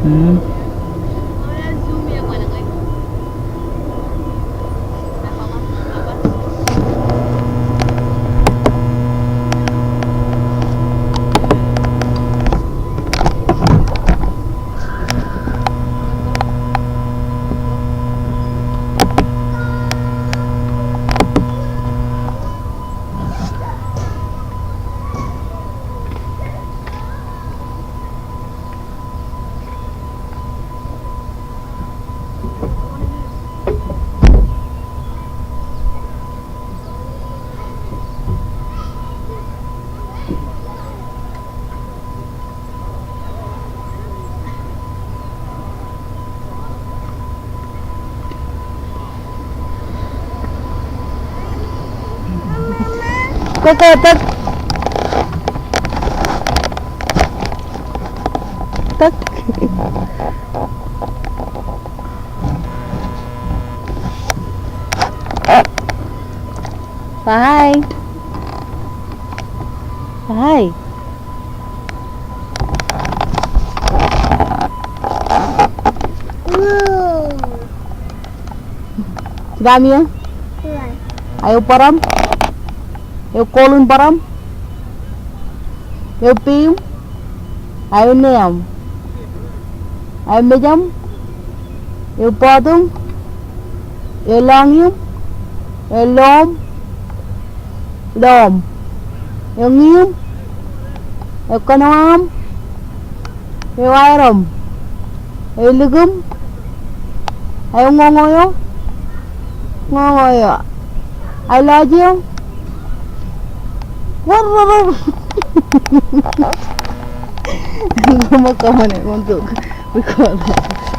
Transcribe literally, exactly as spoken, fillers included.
Hmm. Kōkō, tōk. Tōk. Bye. Bye. Jidaṃ eō? Aō bōraṃ? Eokwe in bōraṃ? Eo peim? Aō neeaṃ? Aō mejaṃ? Eo bọọtoṃ? Eo lọñiṃ? Eo loṃ? Loṃ. Eo ñiiṃ? Eo kōnoaṃ? Eo aerom? Eo likūṃ? Aō ñoño eo? Ñoño eo. Aō lọji eo? Wōr, wōr, wōr. Koṃ, koṃ, koṃ, koṃ tok. Record.